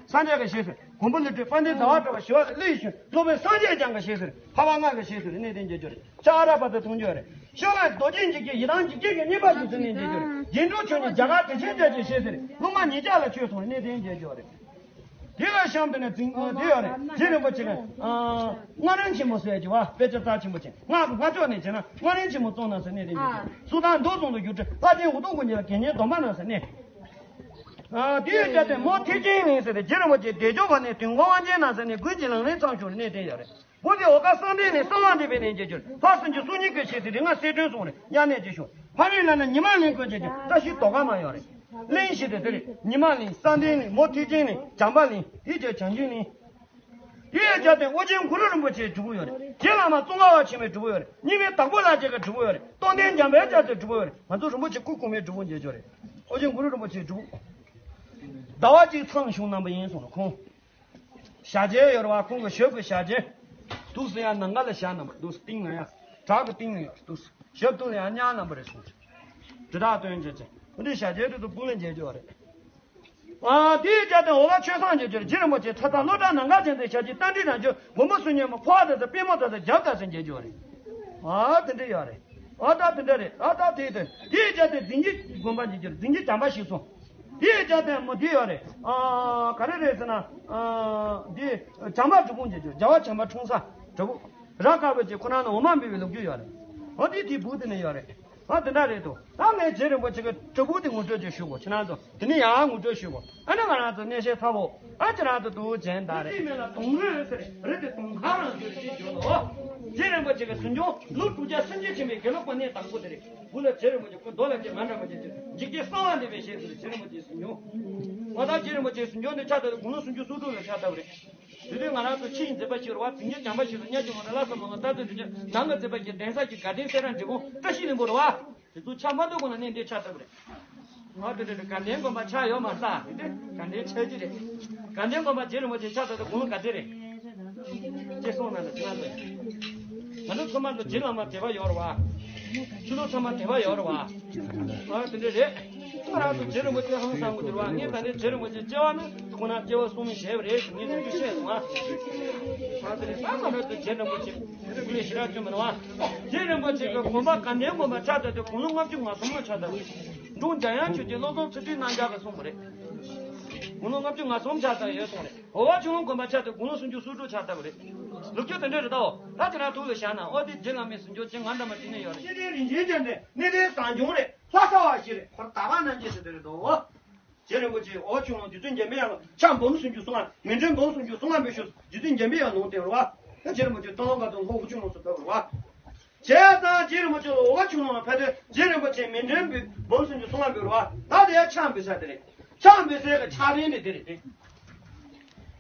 སངས་རྒྱས་ཀྱི་ཞལ་ཟེར། མགོན་པོ་ཀླུ་སྒྲུབ་དཔལ་ལྡན་ཟླ་བ་གྲགས་པ་ཞི་བ་ལྷས་ཞུས། སློབ་དཔོན་སངས་རྒྱས་བསྐྱངས་ཀྱི་ཞལ་ཟེར། འཕགས་པ་ལྔ་གི་ཞལ་ཟེར་གནས་དེ་མཇལ་རྒྱུ་རེད། ལྕགས་ར་པ་དེ་མཐོང་རྒྱུ་རེད། ཤོ་ལ་རྡོ་རྗེ་འཇིགས་བྱེད་ཡི་དམ་འཇིགས་བྱེད་ཀྱི་བསྙེན་པ་ཞུ་ས་གནས་མཇལ་རྒྱུ་རེད། རྒྱན་དྲུག་མཆོག་གཉིས་རྒྱ་གར་གྲུབ་ཆེན་རྒྱལ་གྱི་ཞལ་ཟེར། སློབ་མ་ཉིས་བརྒྱ་ལ་ཆོས་གསུངས་གནས་དེ་མཇལ་རྒྱུ་རེད། དེ་ལ་གཤམ་དུ་ནས་འཛིན་དེ་ཡོད་རེད། རྗེ་རིན་པོ་ཆེ་གིས་ཨ་སྔགས་རིམ་ཆེན་མོ་ཟེར་གྱི་བ། དཔེ་ཆ་རྩ་ཆེན་པོ་ཆེ། སྔགས་ཀྱི་སྔགས་ཕྱོགས་ནས་བྱས་ན་སྔགས་རིམ་ཆེན་མོ་གསུངས་གནང་ས་གནས་དེ་མཇལ་རྒྱུ། སུ་དང་མདོ་གསུམ་དུ་བསྒྱུར་ཁྲིད་ལྷ་ཆེན་འུ་དུམ་ཀུན་གྱིས་དགེ་བསྙེན་སྡོམ་པ་གནང་ས་གནས། ཨ་དེའི་རྒྱབ་དེ་མོ་ཐེག་ཆེན་གླིང་ཟེར་ཏེ། རྗེ་རིན་པོ་ཆེ་བདེ་མཆོག་དབང་ནས་དུས་འཁོར་དབང་ཆེན་གནང་ས་གནས། དགུན་གྱི་ལང་རིམ་མཚམས་ཞུགས་གནས་དེ་ཡོད་རེད། བོད་དེ་འོ་ཀ་གསང་བདེ་གླིང་གསང་བ་འདུས་པའི་གནས་མཇལ་རྒྱུ་རེད། ལྷ་སུམ་ཅུ་སོ་གཉིས་ཀྱི་ཞལ་ཟེར། རིག་སྔགས་གསལ་སྒྲོན་གསུངས་རེད། དབྱར་གནས་ཀྱི་ཞུ། ཕ་རི་ལ་ན་ཉི་མ་གླིང་དགོན་མཇལ་རྒྱུ། བཀྲ་ཤིས་རྡོ་ཁང་མ་ཡོད་རེད། གླིང་བཞི་དེ་དེ་རེད། ཉི་མ་གླིང་། གསང་བདེ་གླིང་། མོ་ཐེག་ཆེན་གླིང་། བྱམས་པ་གླིང་། དེའི་རྒྱབ་བྱང་ཆུབ་གླིང་། དེའི་རྒྱབ་དེ་ཨོ་རྒྱན་གུ་རུ་རིན་པོ་ཆེའི་སྒྲུབ་ཕུག་ཡོད་རེད། རྗེ་བླ་མ་ཙོང་ཁ་པ་ཆེན་པོའི་སྒྲུབ་ཕུག་ཡོད་རེད། རྙིང་མའི་དྭགས་པོ་ལྷ་རྗེ་གི་སྒྲུབ་ཕུག་ཡོད་རེད། སྟོང་ལྡན་འཇམ་དཔལ་རྒྱ་མཚོའི་སྒྲུབ་ཕུག་ཡོད་རེད། ང་ཚོ་རིན་པོ་ཆེ་སྐུ་གོང་མའི་སྒྲུབ་ཕུག་མཇལ་རྒྱུ་རེད། ཨོ་རྒྱན་གུ་རུ་རིན་པོ་ཆེའི་སྒྲུབ་ཕུག་ཟླ་བ་གཅིག་མཚམས་བཞུགས་གནང་པ་ཡིན་གསུངས་རེད་ཁོང་། ཞབས་རྗེས་ཡོད་རེད་བ། ཁོང་གི་ཞབས་ཀྱི་ཞབས་རྗེས། འདུག་སེ་ཡར་ནང་ཁ་ལ་བཞག་གནང་པ། འདུག་སེ་རྟིང་ལ་ཡར། བྲག་གི་རྟིང་ལ་ཡར་འདུག་སེ། ཞབས་ཏོག་ལ་ཡར་བསྙལ་གནང་པ་རེད་གསུངས། དྲི་བརྡ་སྟོན་བྱས་བྱས། འོ་འདི་ཞབས་རྗེས་དེ་ཚོ་སྤུ་ལ་མཇལ་རྒྱུ་རེད། ཨ་དེའི་རྒྱབ་དེ་འོ་ལ་ཆོས་བཟང་མཇལ་རྒྱུ་རེད། རྗེ་རིན་པོ་ཆེ་ཁྲ་ཐང་སློབ་གྲྭ་ནང་ཁ་ཅན་དེ་ཞབས་ཀྱི་རྟ་མགྲིན་རང་བྱོན། མགོན་པོ་གསུང་ཉན་མོ། འཕོ་བ་དེ་ཚོ་པད་མོ་དེ་ཚོ་རྒྱབ་དེ་ཚོ་མཇལ་རྒྱུ་རེད། ཨ་དེ་འདྲ་ཡོད་རེད། ཨ་ད་དེ་འདྲ་རེད། ཨ་ད་དེ་དེ་དེའི་རྒྱབ་དེ་རྫིང་ཁྱི་དགོན་པ་མཇལ་རྒྱུ་རེད། རྫིང་ཁྱི་བྱམས་པ་ཞིག་སོང་། དེའི་རྒྱབ་དེ་མོ་དེ་ཡོད་རེད། ཨ་ག་རེ་རེད་ཟེར་ན། ཨ་དེ་བྱམས་པ་སྒྲུབ་ཕུག་མཇལ་རྒྱུ། རྒྱལ་བ་བྱམས་པ་འཁྲུངས་ས་སྒྲུབ་ཕུག། ར་དཀར་པོ་ཅིག་ཁོ་ན་ནས་འོ་མ་འབུལ་བའི་ལོ་རྒྱུས་ཡོད་རེད། ཨ་དེ་དེའི་སྦུག་དེ་ནས་ཡོད་རེད། ཨ་དེ་འདྲ་རེད་དོ། ད་ངས་རྗེ་རིན་པོ་ཆེ་གི་སྒྲུབ་ཕུག་དེ་ངོ་སྤྲོད་ཅིག་ཞུ་དགོས། ཁྱེད་རང་ཚོ་དེ་ནས་ཡང་ངོ་སྤྲོད་ཞུ་དགོས། ཨ་ནི་ང་རང་ཚོ་གནས་བཤད་ཚར་བོ། ཨ་ཁྱེད་རང་ཚོ་དུ་བྱེད་ད་རེད། དེའི་མིང་ལ་དུང་རི་ཟེར་རེད་དེ། དུང་ཁ་རང་བྱོན་ཞེས་བརྗོད་དོ། རྗེ་རིན་པོ་ཆེ་གི་གཟིམ་ཆུང་ལོ་དྲུག་བརྒྱ་སུམ་ཅུ་ཕྱིན་པའི་དགེ་ལུགས་པ་གནས་དང་པོ་དེ་རེད། དགུ་ལ་རྗེ་རིན་པོ་ཆེ། དགུ་མདོ་ལ་རྗེ་མ་འདྲ་མ་རྗེ་ཆེ་འཇིགས་བྱེད་གསང་བ་འདུས་པའི་ཞལ་ཟེར། རྗེ་རིན་པོ་ཆེའི་གཟིམ་ཆུང་། ང་ད་རྗེ་རིན་པོ་ཆེའི་གཟིམ་ཆུང་འདི་ཕྱག་བཏབ་དུས་དགུང་ལོ་སུམ་ཅུ་སོ་དྲུག་ལ་ཕྱག་བཏབ་པ་རེད། དེ་དུས་ང་རང་ཚོ་ཕྱི་ཡི་མཛད་པ་ཞིག་རེད་བ། དུས་རྒྱུན་བྱམས་པ་ཞིག་ཏུ་གཉའ་ཁྲི་མོ་དང་བླ་ས་མོ་ལ་ལྟ་དུས་དུས་རྒྱུན་ནང་གི་མཛད་པ་ཞིག་གདན་ས་ཀྱི་དགའ་ལྡན་གསལ་རང་འབྲི་གུང་བཀྲ་ཤིས་ལྷུན་པོ་རེད་བ། དེ་ཚོ་ཕྱག་མ་བཏབ་གོང་ལ་གནས་འདིར་ཕྱག་བཏབ་པ་རེད། ང་དེ་འདྲ་དགའ་ལྡན་དགོན་པ་ཆགས་ཡོད་མ་རེད། དེ་དགའ་ལྡན་ཆགས་ཀྱི་རེད། དགའ་ལྡན་དགོན་པ་རྗེ་རིན་པོ་ཆེ་ཕྱག་བཏབ་དུས་དགུང་ལོ་ག་ཚོད་རེད། ཅེས་གསུངས་གནང་དང་ཅི་ལ་འདོད། ང་ཚོ་ཚང་མ་ཚོ་རྗེ་བླ་མ་དད་པ་ཡོད་རེད་བ། ཆོས་ལུགས་ཚང་མ་དད་པ་ཡོད་རེད་བ། ཨ་དེ་འདྲ་རེད། ང་རང་ཚོ་རྗེ་རིན་པོ་ཆེ་ཧང་སང་གི་འདུག་བ། ངས་ད་ནས་རྗེ་རིན་པོ་ཆེ་སྐྱེ་བ་ན་ཁོང་རྣམ་སྐྱེ་བ་གསུམ་བཞེས་པ་རེད་ཟེར་ངས་ཚིག་བཤད་སོང་ཨ། ཨ་དེ་རེད། ད་ང་རང་ཚོ་རྗེ་རིན་པོ་ཆེ་སྐུ་ལས་ཞེ་དྲག་བྱུང་མི་འདུག་བ། རྗེ་རིན་པོ་ཆེ་གི་དགོན་པ་དགའ་ལྡན་དགོན་པ་ཕྱག་བཏབ་དུས་དགུང་ལོ་ལྔ་བཅུ་ང་གསུམ་ལ་ཕྱག་བཏབ། འབྲོང་འཇམ་དབྱངས་ཆོས་རྗེ་བློ་བཟང་ཚུལ་ཁྲིམས་རྣམ་རྒྱལ་གྱིས་གསུངས་པ་རེད། དགུང་ལོ་ལྔ་བཅུ་ང་གསུམ་ཆགས་ཚར་ཡོད་སོང་རེད། འོ་བ་ཆུ་ལོང་དགོན་པ་ཆགས་དུས་དགུང་ལོ་སུམ་ཅུ་སོ་དྲུག་ཆགས་ཚར་བ་རེད། ལོ་རྒྱུས་དེ་འདྲ་རེད་དོ། ད་ཁྱེད་རང་ཐུགས་ལ་བཞག་ན། ཨོ་དེ་རྗེ་བླ་མའི་གཟིམ་ཆུང་ཅན་ང་འདྲ་མ་དེ་ནས་ཡོད་རེད། ཤེས་ལྡན་རིན་ཆེན་སྐྱོན་ལྡན་གནས་བརྟན་བཟང་སྐྱོང་རེད། ལྷ་ས་བ་ཞིག་རེད། ཁོ་རྟ་བ་རྣམ་རྒྱལ་ཟེར་དེ་རེད་དོ། རྗེ་རིན་པོ་ཆེ་འོ་ཆུ་ལོང་རྗེ་བཙུན་འཇམ་པའི་དབྱངས་ལ་ཕྱག་འབུམ་སུམ་ཅུ་སོ་ལྔ། མཎྜལ་འབུམ་སུམ་ཅུ་སོ་ལྔ་འབུལ་ཞུས། རྗེ་བཙུན་འཇམ་པའི་དབྱངས་ལུང་བསྟན་རོ་བ། རྗེ་རིན་པོ་ཆེ་སྟོང་ལོ་འགའ་དང་ལྷོ་འོ་ཆུ་ལོང་སུ་ཕེབས་རོ་བ། བྱས་ཙང་རྗེ་རིན་པོ་ཆེ་ལ་འོ་ཆུ་ལོང་ལ་ཕེབས་དུས་རྗེ་རིན་པོ་ཆེ་མཎྜལ་འབུལ་འབུམ་སུམ་ཅུ་སོ་ལྔ་འབུལ་རོ་བ། ད་དེ་ཡང་ཕྱག་འབུལ་ས་དེ་རེད། ཕྱག་འབུལ་སའི་གི་ཕྱག་རྟེན་དེ་དེ་རེད་དེ།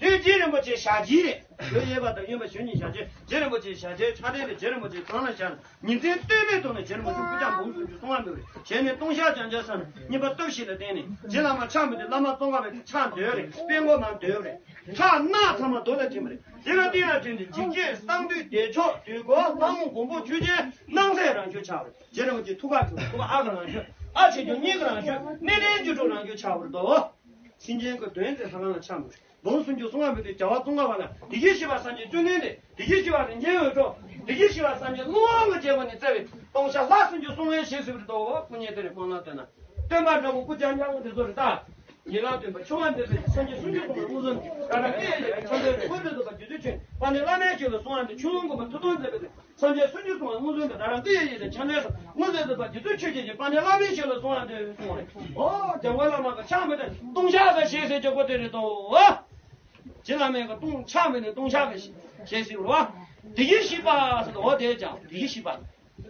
དེ་རྗེ་རིན་པོ་ཆེ་ཞལ་རྗེས་རེད། ལོ་གཡས་པ་དང་གཡོན་པ་གཞོན་ནུའི་ཞལ་རྗེས། རྗེ་རིན་པོ་ཆེ་ཞལ་རྗེས་ཕྱག་རྟེན་རེད། རྗེ་རིན་པོ་ཆེ་གང་ལ་བཞག་ན། ཉིན་མཚན་ལྟོས་མེད་ཐོག་ནས་རྗེ་རིན་པོ་ཆེ་སྐུ་ཕྱག་འབུམ་སུམ་ཅུ་སོ་ལྔ་འབུལ་རེད། བྱས་ནས་ལྟུང་བཤགས་བྱང་ཆུབ་སེམས་ནི་གཉིས་པ་སྟོབས་བཞི་ལ་བརྟེན་ནས་རྗེ་བླ་མ་ཕྱག་འབུལ་དུས་བླ་མ་ཙོང་ཁ་པའི་ཕྱག་འདོན་རེད། དཔལ་མགོན་མ་འདོན་རེད། ཁྲག་རྣག་ཚང་མ་རྡོ་ལ་བྲིས་པ་རེད། དེ་ལ་བརྟེན་ལ་བརྟེན་ཏེ་འཇིགས་བྱེད་གསང་འདུས་བདེ་མཆོག་དུས་འཁོར་ལྷ་མོ་མགོན་པོ་ཆོས་རྒྱལ་རྣམ་སྲས་རང་བྱོན་ཆགས་པ་རེད། རྗེ་རིན་པོ་ཆེ་ཐུགས་ཁ་ཁྲོ་ཐུགས་ཁ་ཨ་ག་རང་བྱོན། ཨ་ཆེ་ཆུང་གཉིས་ཀ་རང་བྱོན། གནས་བརྟན་བཅུ་དྲུག་རང་བྱོན་ཆགས་པ་རེད་དོ། སེམས་ཅན་གྱི་དོན་དེ་ལྷ་ཁང་ལ་ཕྱག་འབུལ། འབུམ་སུམ་ཅུ་སོ་ལྔ་འབུལ་དུས་རྒྱལ་བ་ཙོང་ཁ་པ་ལ་བདེ་གཤེགས་བཞི་པ་སངས་རྒྱས་བཅོམ་ལྡན་འདས། བདེ་གཤེགས་བཞི་པ་རིན་ཆེན་འོད་འཕྲོ། བདེ་གཤེགས་བཞི་པ་སངས་རྒྱས་ཀླུ་དབང་གི་རྒྱལ་པོ་ནས་བསྩལ་བའི་ལྟུང་བཤགས་ལྷ་སུམ་ཅུ་སོ་ལྔའི་ཞལ་གཟིགས་པ་རེད་དོ། སྐུ་བརྙན་དེ་རེད། སྨོན་ལམ་བཏོན་ན། སྟོན་པ་འདྲ་བོ་སྐུ་རྐྱང་རྐྱང་དེ་ཚོ་རེད་ད། ཡན་ལག་བདུན་པ་ཆོ་ག་འདི་ཚོ་སངས་རྒྱས་སུམ་ཅུ་སོ་ལྔ་མངོན་སུམ་དུ་ད་ལྟ་སྐད་ཡིག་ཆ་འདོན་དངོས་འདྲེན་དུ་པ་རྒྱུད་སྡེ་ཆོས་དཔལ་ལྡན་བླ་མའི་ཞལ་ལ་གསུང་བ་འདི་ཆུ་ལོང་དགོན་པ་ཐུགས་དོན་མཛད་པའི་སངས་རྒྱས་སུམ་ཅུ་སོ་ལྔ་མངོན་སུམ་དུ་ད་རང་ཏི་ཡ་ཡི་དང་ཆ་ནས་སུ་མངོན་སུམ་དུ་པ་རྒྱུད་སྡེ་ཆོས་ཀྱི་དཔལ་ལྡན་བླ་མའི་ཞལ་ལ་གསུང་བ་འདི་གསུང་བ་རེད། ཨོ་རྒྱལ་བ་བླ་མ་གི་ཕྱག་མི་དེ་ལྟུང་བཤགས་ཟེར་ཞེས་ཟེར་གྱི་སྒོ་དེ་རེད་དོ། རྗེ་བླ་མའི་གི་ལྟུང་ཕྱག་མི་དེ་ལྟུང་བཤགས་ཀྱི་ཞེས་ཟེར་བ། བདེ་གཤེགས་བཞི་པ་ཟེར་དོ། འོ་དེ་ཀྱང་བདེ་གཤེགས་བཞི་པ།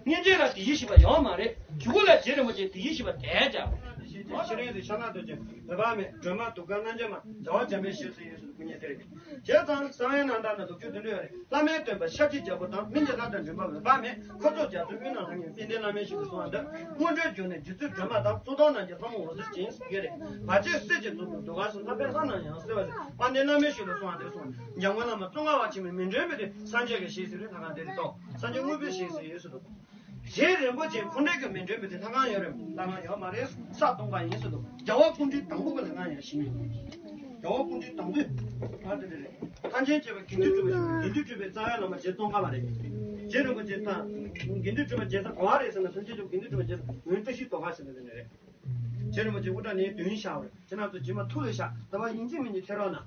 སྔོན་ཆད་ལ་བདེ་གཤེགས་བཞི་པ་ཡོད་མ་རེད། གཞུག་གུ་ལ་རྗེ་རིན་པོ་ཆེ་བདེ་གཤེགས་བཞི་པ་དེ་ཀྱང་། ཤེས་བྱ་ཤེས་རིག་ཤ་ལག་ཏུ་ཅན་འོད་དཔག་མེད་སྒྲོན་མ་གདུགས་དཀར་རྣམ་འབྱེད་མ་བྱ་བ་འཇམ་དཔལ་ཞེས་སུ་ཡོད་ཟེར་དུ་སྐུ་བརྙན་དེ་རེད། བྱས་ཙང་གསང་བའི་རྣམ་ཐར་ན་ལོ་རྒྱུས་དེ་འདྲ་ཡོད་རེད། བླ་མའི་སྟོན་པ་ཤཱཀྱའི་རྒྱལ་པོ་དང་། སྨན་གྱི་ལྷ་དང་མགྲིན་པ་འོད་དཔག་མེད། འཁོར་ཚོགས་རྒྱ་མཚོའི་དབུས་ན་ལྷང་ངེར་དཔལ་ལྡན་བླ་མའི་ཞལ་དུ་གསོལ་བ་འདེབས། སྔོན་འགྲོའི་རྒྱུ་ནི་རྗེ་བཙུན་སྒྲོལ་མ་དང་། གཙུག་ཏོར་རྣམས་ཀྱི་ལྷ་མོ་འོད་ཟེར་ཅན་ཟེར་གྱི་རེད། བར་ཆད་སེལ་གྱི་མཛུབ་མོ་གདུགས་དཀར་གསུམ། ལྷག་པའི་ལྷ་རྣམས་ཡང་གསལ་བར་བྱེད། དཔལ་ལྡན་བླ་མའི་ཞལ་ལ་གསོལ་བ་འདེབས་གསུངས། འཇམ་མགོན་བླ་མ་ཙོང་ཁ་པ་ཆེན་པོའི་མཎྜལ་འབུལ་དུས་སངས་རྒྱས་ཀྱི་ཞལ་གཟིགས་རེད། ལྷ་ཁང་དེ་རེད་དོ། སངས་རྒྱས་དངོས་པོའི་ཞལ་གཟིགས་ཡོད་ཟེར་དོ། རྗེ་རིན་པོ་ཆེ་ཁོང་རང་གི་མཎྜལ་འབུལ་དུས་ལྷ་ཁང་ཡོད་རེད། ལྷ་ཁང་ཡོད་མ་རེད། ས་སྟོང་པ་ཡིན་ཟེར་དོ། རྒྱལ་བ་སྐུ་ཕྲེང་དང་པོ་གི་ལྷ་ཁང་ཡང་ཞིག་ཡིན། རྒྱལ་བ་སྐུ་ཕྲེང་དང་པོས་ཨ་དེ་རེད། ཐམས་ཅད་མཁྱེན་པ་དགེ་འདུན་གྲུབ་པ་ཞིག་དགེ་འདུན་གྲུབ་པའི་རྩ་བའི་བླ་མ་རྗེ་ཙོང་ཁ་པ་རེད། རྗེ་རིན་པོ་ཆེ་དང་དགེ་འདུན་གྲུབ་པ་མཇལ་ས་ག་བ་རེད་ཟེར་ན། ཐམས་ཅད་མཁྱེན་པ་དགེ་འདུན་གྲུབ་པ་མཇལ་ས་འོན་བཀྲ་ཤིས་རྡོ་ཁ་ཟེར་ན་དེ་ནས་རེད། རྗེ་རིན་པོ་ཆེ་དབུ་སྐྲ་ནས་བདུན་བཞག་པ་རེད། ཁྱེད་རང་ཚོ་རྗེས་མ་ཐུགས་ལ་བཞག་ལྟ་བ་ཡིན་གཅིག་མིན་གཅིག་ཐེ་རོགས་ན།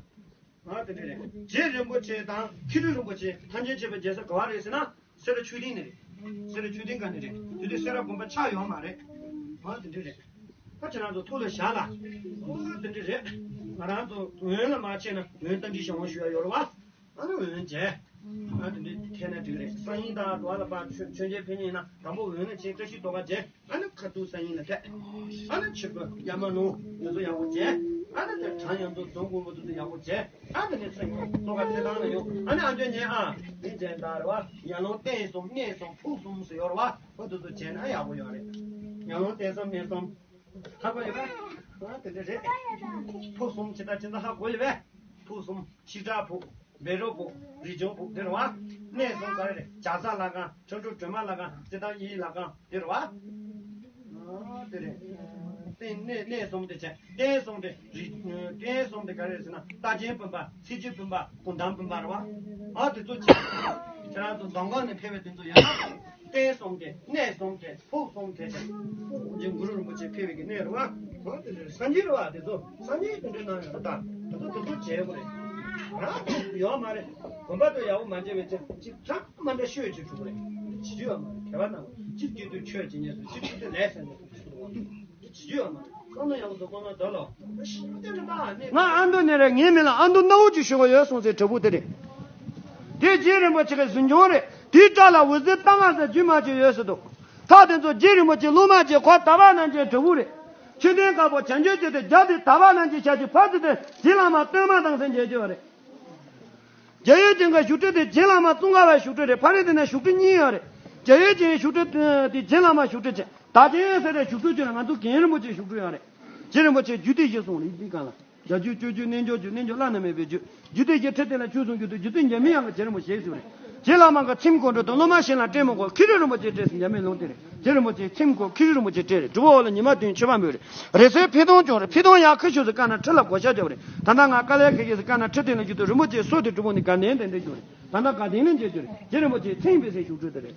ང་དེ་འདྲ་རེད། རྗེ་རིན་པོ་ཆེ་དང་མཁས་གྲུབ་རིན་པོ་ཆེ་ཐམས་ཅད་མཁྱེན་པ་མཇལ་ས་ག་བ་རེད་ཟེར་ན། སེ་ར་ཆོས་སྡིངས་ནས་རེད། སེ་ར་ཆོས་སྡིངས་སྒང་ནས་རེད། དེ་དུས་སེ་ར་དགོན་པ་ཆགས་ཡོད་མ་རེད། ང་དེ་འདྲ་རེད། ད་ཁྱེད་རང་ཚོ་ཐུགས་ལ་བཞག་ལ། ང་དེ་འདྲ་རེད། ང་རང་ཚོ་འོན་ལ་མ་ཆས་ན་འོན་རྟ་མགྲིན་ཞལ་དབང་ཞུ་ཡ་ཡོད་རེད་བ། ཨ་ནི་འོན་བྱས། ཨ་དེ་འདྲའི་ཐད་ན་འགྲིག་རེད། གསང་ཡིན་དང་འགྲོ་བ་ལ་ཕར་མཆོད་མཆོད་མཇལ་ཕེབས་མཁན་ཡིན་ན་དང་པོ་འོན་ལ་ཕྱིན། བཀྲ་ཤིས་རྡོ་ཁ་མཇལ། ཨ་ནི་ཁ་ཐུག་གསང་ཡིན་ལ་ཐད། ཨ་ནི་ཕྱི་པོ་ཡ་མ་ལུང་ཡོད་ཚོ་ཡག་པོ་མཇལ། ཨ་ནི་དེ་གྲངས་ཡོངས་རྫོགས་མགོན་པོ་དེ་ཚོ་ཡག་པོ་མཇལ། ཨ་དེ་ནས་ཚེ་རྡོ་ཁ་ཐད་ཐང་ལ་ཡོང་། ཨ་ནི་ཨ་མཆོད་མཇལ། ཨ་ནི་མཇལ་ད་རེད་བ། ཡར་ལུང་རྟེན་གསུམ་གནས་གསུམ་ཕུག་གསུམ་ཟེར་ཡོད་རེད་བ། ཨོ་དེ་ཚོ་མཇལ་ན་ཡག་པོ་ཡོད་རེད། ཡར་ལུང་རྟེན་གསུམ་གནས་གསུམ། ཧ་གོ་ཡོད་པས། ཨ་དེ་འདྲ་རེད། ཕུག་གསུམ་ཇི་ལྟར་ཇི་ལྟར་ཧ་གོ་ཡོད་པས། ཕུག་གསུམ་ཤི་བྲག་ཕུག་བཻ་རོ་ཕུག་རི་ལྗོངས་ཕུག་དེ་རེད་བ། གནས་གསུམ་ག་རེ་རེད། བྱ་ས་ལྷ་ཁང་། ཁྲ་འབྲུག་སྒྲོལ་མ་ལྷ་ཁང་། རྩེ་ཐང་དབྱིན་ལྷ་ཁང་དེ་རེད་བ། ཨ་དེ་རེད། རྟེན་གནས་གནས་གསུམ་དེ་བྱས། རྟེན་གསུམ་དེ་རི། རྟེན་གསུམ་དེ་ག་རེ་རེད་ཟེར་ན། རྟ་ཅན་བུམ་པ། ཚེ་ཆུ་བུམ་པ། གུང་ཐང་བུམ་པ་རེད་བ། ཨ་དེ་ཚོ་བྱས། ཁྱེད་རང་ཚོ་མདོ་ཁམས་ནས་ཕེབས་པའི་དེ་ཚོ་ཡོད་ན། རྟེན་གསུམ་དེ་གནས་གསུམ་དེ། ཕུག་གསུམ་དེ་ཅན། ཅིག་གུ་རུ་རིན་པོ་ཆེ་ཕེབས་པའི་གི་གནས་རེད་བ། འོ་དེ་རེད། སངས་རྒྱས་རེད་བ། དེ་ཚོ་སངས་རྒྱས་དེ་འདྲའི་གནང་ཡོད་རེད་ད། དེ་ཚོ་དེ་ཚོ་བྱས་དགོས་རེད། རང་ཡོད་མ་རེད། དགོན་པ་དེ་ཡག་པོ་མ་བྱས་པའི་ཚེ་ཅིག་གྲངས་མ་འདྲ་ཤོད་ཅིག་བྱུང་རེད། བྱེད་རྒྱུ་ཡོད་མ་རེད། གལ་པ་གནང་། ཅིག་སྐྱིད་སྡུག་ཆོས་བྱེད་ཉེས་སུ་ཅིག་སྐྱིད་སྡུག་ལས་ཟེར་ནས་བྱེད་རྒྱུ་ཡོད་མ་རེད། ཁོང་ཚོ་ཡག་པོ་བཟོ། ཁོང་ཚོ་འདོད་ལོ། ང་ཨ་མདོ་ནས་རེད། ངའི་མིང་ལ་ཨ་མདོ་སྣ་བོ་ཅིག་ཞུ་གི་ཡོད་གསུངས་ཚེ་དྲིལ་བུ་དེ་རེད། དེ་རྗེ་རིན་པོ་ཆེ་གི་གཟིམ་ཆུང་རེད། དེའི་སྐྲ་ལ་འོད་ཟེར་རྟ་རྔ་ཟེར་རྒྱུན་མ་ཆད་ཡོད་ཟེར་འདུག་ཐག་དེ་ཚོ་རྗེ་རིན་པོ་ཆེ་སློབ་མ་བྱས། ཁོ་དག་པ་རྣམ་བསྒྱིངས་དྲིལ་བུ་རེད། མཆོད་རྟེན་དཀར་པོ་བྱང་ཆུབ་ཀྱི་དེ་རྒྱབ་དེ་དག་པ་རྣམ་བསྒྱིངས་ཞབས་ཀྱི་ཕར་ཚུར་དེ་རྗེ་བླ་མ་སྟོན་མ་དང་ཟེར་མཇལ་རྒྱུ་རེད། རྒྱ་ཡོལ་ཅན་གྱི་བཞུགས་ཁྲི་དེ་རྗེ་བླ་མ་ཙོང་ཁ་པའི་བཞུགས་ཁྲི་རེད། ཕ་རི་དེ་ན་བཞུགས་ཁྲི་གཉིས་ཡོད་རེད། རྒྱ་ཡོལ་ཅན་གྱི་བཞུགས་ཁྲི་དེ་རྗེ་བླ་མ་བཞུགས་ཁྲི་བྱས། དག་ཅན་ཟེར་རེད། བཞུགས་ཁྲི་བྱས་ན་ང་ཚོ་རྒན་རིན་པོ་ཆེ་བཞུགས་ཁྲི་ཡོད་རེད། རྗེ་རིན་པོ་ཆེ་རྒྱུད་སྡེ་བཞི་གསུངས་རེད། འདི་གང་ལ། བརྒྱད་རྒྱུད་སྤྱོད་རྒྱུད་རྣལ་འབྱོར་རྒྱུད་རྣལ་འབྱོར་བླ་ན་མེད་པའི་རྒྱུད། རྒྱུད་སྡེ་བཞི་ཁྲི་སྟེང་ལ་ཆོས་གསུང་རྒྱུད་དུ་རྗེ་བཙུན་འཇམ་པའི་དབྱངས་ཀྱི་རྗེ་རིན་པོ་ཆེ་ཞེས་ཟེར་བ་རེད། རྗེ་བླ་མ་གི་ཚེམས་སྐོར་འགྲོ་དང་སློབ་མ་གཞན་ལ་སྤྲད་མི་དགོས། མཁས་གྲུབ་རིན་པོ་ཆེ་སྤྲད་ཟེར་འཇམ་པའི་ལུང་དེ་རེད། རྗེ་རིན་པོ་ཆེ་ཚེམས་སྐོར་མཁས་གྲུབ་རིན་པོ་ཆེ་སྤྲད་རེད། སྒྲུབ་པ་འོག་ལ་ཉི་མ་བདུན་མཆོད་པ་འབུལ་རེད། རེས་གསོལ་ཕུད་གཏོང་སྦྱོང་རེད། ཕུད་གཏོང་ཡག་ཁུ་བྱུག་ཟེར་བཀའ་ན་ཁྲི་ལ་བགོ་བཤའ་རྒྱབ་རེད། ད་ལྟ་ང་དཀའ་ལས་ཁག་ཁག་ཟེར་བཀའ་ན་ཁྲི་སྟེང་ལ་རྒྱུ་དུ་རིན་པོ་ཆེ་སོགས་དེ་སྒྲུབ་པོ་ནི་དགའ་ལྡན་དེ་འདྲ་རྒྱུ་རེད། ད་ལྟ་དགའ་ལྡན་ནི་འཇལ་རྒྱུ་རེད། རྗེ་རིན་པོ་ཆེ་ཚེམས་འབུལ་སའི་བཞུགས་ཁྲི་དེ་རེད།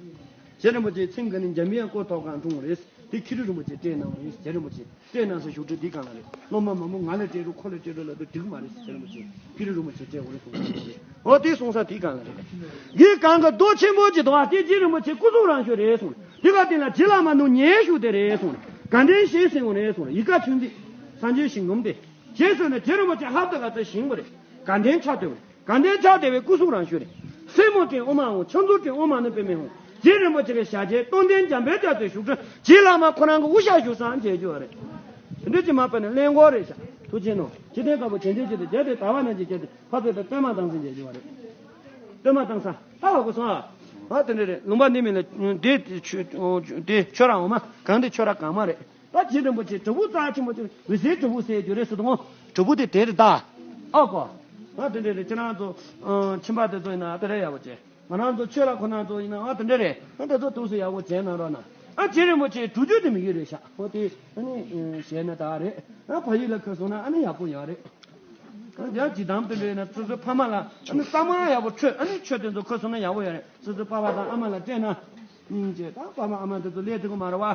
རྗེ་རིན་པོ་ཆེ་མཚན་ག་ནི་འཇམ་དབྱངས་སྐུ་ཐོབ་གང་འཁྲུངས་རེད། དེ་ཁྱི་རི་རིན་པོ་ཆེ་སྤྲད་གནང་བ་རེད། རྗེ་རིན་པོ་ཆེ་སྤྲད་གནང་ས་བཞུགས་ཁྲི་འདི་གང་ལ་རེད། སློབ་མ་མང་པོ་ང་ལ་སྤྲད་རོགས་ཁོ་ལ་སྤྲད་རོགས་ལབ་དུས་འགྲིག་མ་རེད། རྗེ་རིན་པོ་ཆེ་ཁྱི་རི་རིན་པོ་ཆེ་སྤྲད་དགོས་རེད་གསུངས་གནང་བ་རེད། འོ་དེ་གསུངས་ས་དེ་གང་ལ་རེད། འདི་གང་གི་རྡོ་ཆེན་པོ་ཅིག་འདུག་བ། དེ་རྗེ་རིན་པོ་ཆེ་སྐུ་གཟུགས་རང་ཤོས་རེད་གསུངས། དེ་ག་དེ་ལ་རྗེ་བླ་མ་ནུ་ཉེ་ཤོས་དེ་རེད་གསུངས། དགའ་ལྡན་ཞེས་ཟེར་བ་རེད་གསུངས། ཡི་ག་ཆུན་ཏི། སངས་རྒྱས་ཞིང་སྒོམ་དེ། རྗེས་སུ་ནི་རྗེ་རིན་པོ་ཆེ་ཧབ་ཏུ་ག་ཚོད་ཞིང་པོ་རེད། དགའ་ལྡན་ཕྱག་དེ་བས། དགའ་ལྡན་ཕྱག་དེ་བས་སྐུ་གཟུགས་རང་ཤོས་རེད། སེ་མོ་ཏྲེ་ཨོ་མ་འོང་། ཕྱག་མཛུབ་ཏྲེ་ཨོ་མ་ནི་པདྨེ་འོང་། རྗེ་རིན་པོ་ཆེ་གི་ཞལ་རྗེས་རྟོགས་ལྡན་འཇམ་དཔལ་རྒྱ་མཚོའི་བཞུགས་ཁྲི་རྗེ་བླ་མ་ཁོ་རང་གི་དབུ་ཞྭ་བཞུགས་སའང་མཇལ་རྒྱུ་བ་རེད། དེ་འདྲ་ཅིག་མ་པ་ནི་གླེན་གོ་རེད་ཤག་ཐུགས་རྗེ་གནང་། ཅི་ཐེན་དཀར་པོ་བྱེད་འདོད་ཅི་ཐེན་རྒྱ་དེ་དར་བ་ནང་གི་རྒྱ་དེ་ཕ་ཚོད་དང་སྟོན་མ་བཏང་ཟིན་མཇལ་རྒྱུ་བ་རེད། སྟོན་མ་བཏང་ས་ད་བ་གོ་སོང་ཨ། ཨ་དེ་འདྲ་རེད། ལུང་པ་འདི་མིན་ལ་དེ་དེ་ཆོས་ར་འོ་མ་གང་དེ་ཆོས་ར་གང་མ་རེད། ད་རྗེ་རིན་པོ་ཆེ་དྲིལ་བུ་རྩ་ཆེན་པོ་ཆེ་འོད་ཟེར་དྲིལ་བུ་ཟེར་རྒྱུ་རེད་ཟེར་དུས་དྲིལ་བུ་དེ་དེ་རེད་ད། ཨ་ཀོ། ང་དེ་འདྲ་རེད། ཁྱེད་རང་ཚོ་ཁྱིམ་པ་དེ་ཚོ་ཡིན་ན་དེ་རེད་ཡག་པོ་བྱས། ང་རང་ཚོ་ཆོས་ལ་ཁོ་རང་ཚོ་ཡིན་ན་ཨ་དེ་འདྲ་རེད། ཨ་དེ་ཚོ་ཐུགས་སུ་ཡག་པོ་བྱས་གནང་རོགས་གནང་། ཨ་རྗེ་རིན་པོ་ཆེ་དྲུག་ཅུ་དེ་མི་ཡོད་རེད་ཤག་ཨོ་དེ་ཨ་ནི་བྱས་ན་ད་རེད། ཨ་ཕ་ཡུལ་ལ་ཁ་སོང་ན་ཨ་ནི་ཡག་པོ་ཡོད་རེད། ཡང་ཇི་དམ་དུ་འདྲེས་ན་སོ་སོའི་ཕ་མ་ལ་ཨ་ནི་གཙང་མ་ཡག་པོ་མཆོད། ཨ་ནི་མཆོད་དེ་ཚོ་ཁོ་སོང་ན་ཡག་པོ་ཡོད་རེད། སོ་སོའི་པ་ཕ་དང་ཨ་མ་ལ་སྤྲད་ན་སྙིང་རྗེ་དང་པ་ཕ་ཨ་མ་དེ་ཚོ་ལས་དེ་གོ་མ་རེད་བ།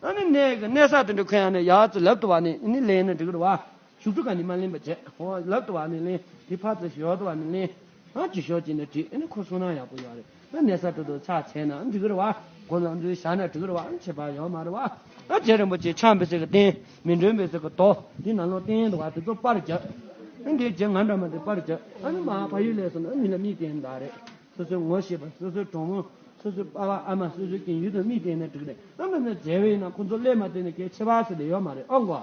ཨ་ནི་གནས་གི་གནས་ས་དེ་འདྲ་ཁོ་ཡང་ནས་ཡར་ཚུར་ལབ་ཏུ་བ་ནི་ཨ་ནི་ལེན་ན་འགྲིག་གི་རེད་བ། བཞུགས་ཁྲི་ག་ནས་མ་ལེན་པ་བྱས་ཧོ་ལབ་ཏུ་བ་ནི་ལེན། དེ་ཕར་ཚུར་ཞོར་དུ་བ་ནི་ལེན། ཨ་ཅི་ཞོག་ཅི་ནས་བྲིས་ཨ་ནི་ཁོ་སོང་ན་ཡག་པོ་ཡོད་རེད། ཨ་གནས་ས་དེ་ཚོ་ཆ་བྱས་ན་ཨ་འགྲིག་གི་རེད་བ། གོ་ལང་ཚོའི་ཞག་ན་འགྲིག་གི་རེད་བ། ཨ་ནི་ཁྱད་པར་ཡོད་མ་རེད་བ། ཨ་རྗེ་རིན་པོ་ཆེ་ཆང་འབི་ས་གི་སྟན། མི་འགྲོན་འབི་ས་གི་དོ། འདི་ནང་ལོགས་སྟན་འདུག་བ། དེ་ཚོ་པར་རྒྱབ། ཨ་འདི་རྗེ་ང་འདྲ་མ་དེ་པར་རྒྱབ། ཨ་ནི་མ་ཕ་ཡུལ་ལས་སོང་ན་ཨ་མི་ལ་མིག་བསྟན་ད་རེད། སོ་སོའི་ངོ་ཤེས་པ་སོ་སོའི་གྲོགས་མོ། སོ་སོའི་པ་ཕ་ཨ་མ་སོ་སོའི་རྒན་ཡུལ་དུ་མིག་བསྟན་ནས་འགྲིག་རེད། ཨ་མ་ནི་མཇལ་བས་ན་ཁོ་ཚོ་སླེབས་མ་བསྡད་ནས་གལ་ཆེ་བ་ཟེར་ལས་ཡོད་མ་རེད། ཨོ་གོ།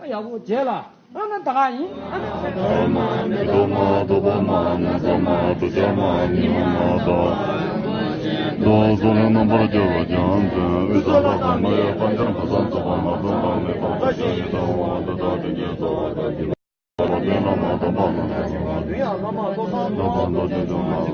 ཡག་པོ་བྱས་ལ། ཨ་ན་ད་ག་ཡིན། ཨ་ན་ཚེ་ཐར་མ་མེ་ཏོག་མ་རྟོགས་པ་མ་ན་ཚ་མ་དྲུག་ཆ་མ་ཉི་མ་མ་དོ། རྡོ་སོ་ལ་རྣམ་པར་རྒྱལ་བ་རྒྱལ་མཚན་དབུས་ས་ལ་ས་མ་ཡ་དཔལ་འབྱོར་མ་སང་ཚོགས་པ་མ་སོང་པ་མེད་པ་ས་ཞིང་ཡི་དང་བ་དང་དག་དྲིན་ཅན་སོགས་པ་དག་གི་ལ་རྒྱན་ལ་མ་དང་པ་ན་ཚ་མ་དུ་ཡང་བླ་མ་ལྟོ་ཚང་ལ་བ་མདོ་རྒྱན་འབྱུང་ལ།